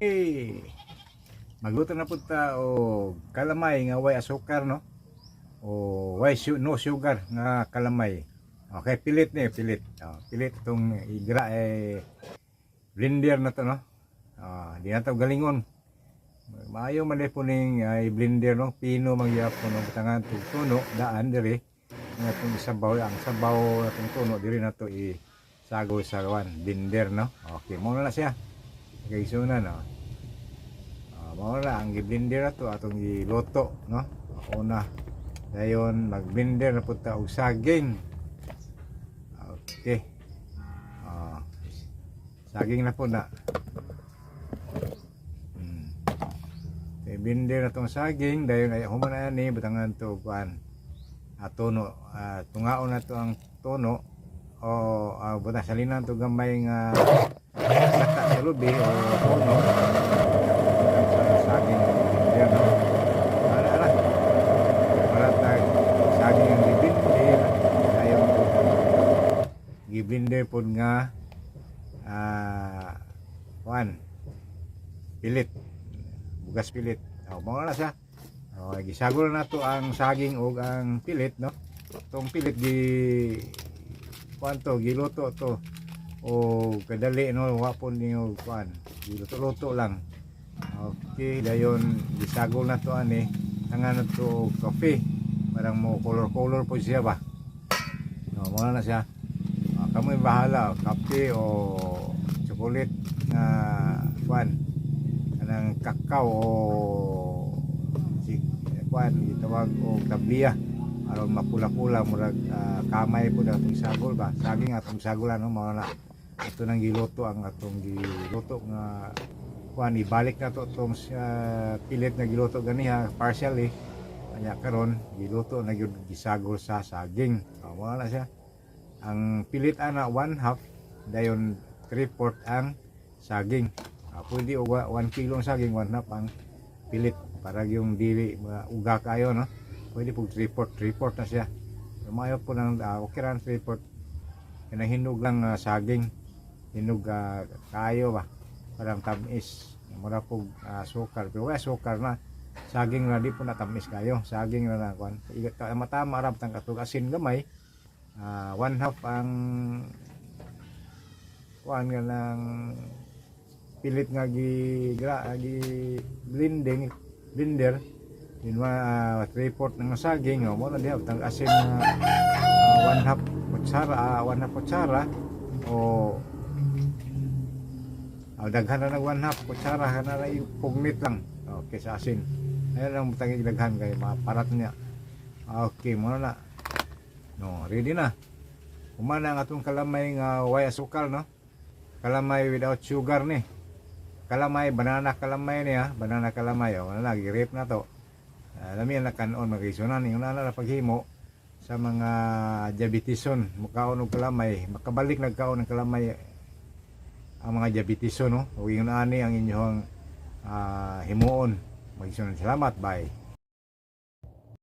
Eh, magluto na pud ta og kalamay nga way asukar, no? O way no sugar nga kalamay. Okay, pilit ni, pilit. Oh, pilit itong igra eh blender na to, no? Ah, di na to galingon. Maayo man po ning ay blender, no? Pino man gyapon, no? Butangan tug tuno daan diri nga itong sabaw, ang sabaw atong tuno diri na to i sago sa kuan blender, no? Okay, mao na siya. Okay, so na, no? Ah, mao na ang gi-blender na to atong giluto, no? Una. Dayon mag-blender na pud ta og saging. Okay. Ah, saging na po na. Okay, blender na tong saging dayon ay human na ni butangan to kuan. Ah, tuno, ah, tungaon na to ang tuno o butang salinan to gamay nga saka sa lubi o tuno sa saging blender, no? Ara ara. Para tag saging ang giblender dayon giblender pod nga kuan pilit, bugas pilit. Oh, mao na siya. Oh, gisagol na to ang saging ug ang pilit, no? Tong pilit gi kuan to, giluto to o kadali, no? Wa po niyo kuan, giluto-luto lang. Okay, dayon gisagol na to ani, tangan na to og kape, parang mo color-color po siya ba. No, mao na siya. Ah, kamoy bahala, kape o chocolate nga kuan kanang kakao o si kuan gitawag og tabliya aron mapula-pula, murag kamay po na atong sagol ba, saging atong sagol, ano. Mao na ato nang giluto ang atong giluto nga kuan. Ibalik na to tong pilit na giluto ganiha partially. Anya karon giluto na gyud, gisagol sa saging. Oh, mao na siya. Ang pilit ana one half, dayon 3/4 ang saging. Ah, pwede og 1 kilo ang saging, one half ang pilit para yung dili uga kayo, no? Pwede po 3/4, 3/4 na siya. Pero maayo po nang okay ra ang 3/4, kanang hinog lang saging, hinog kayo ba, parang tamis, mura po sukar, pero wala sukar na, saging na, di po na tamis kayo, saging na na kuan. Tama ra tang katug asin gamay. Ah, one half ang kuan nga ng pilit nga gi gra gi blending blender din wa 3/4 ng saging. Oh, mo na diha tang asin nga one half kutsara, one half kutsara o daghan na ng one half kutsara kana na ipugnit lang. Okay, sa asin ayun lang butang daghan kay maparat niya. Okay, mo na, no? Ready na. Humana ang atong kalamay nga way asukal, no? Kalamay without sugar ni, kalamay, banana kalamay niya, banana kalamay. Oh, wala na, gi-rape na to. Lami ang kanon, magisunan yung na na paghimo sa mga diabetison mukaon og kalamay, makabalik nagkaon ng kalamay ang mga diabetison, no? Ug ingon ani ang inyong himuon, magisunan. Salamat, bye.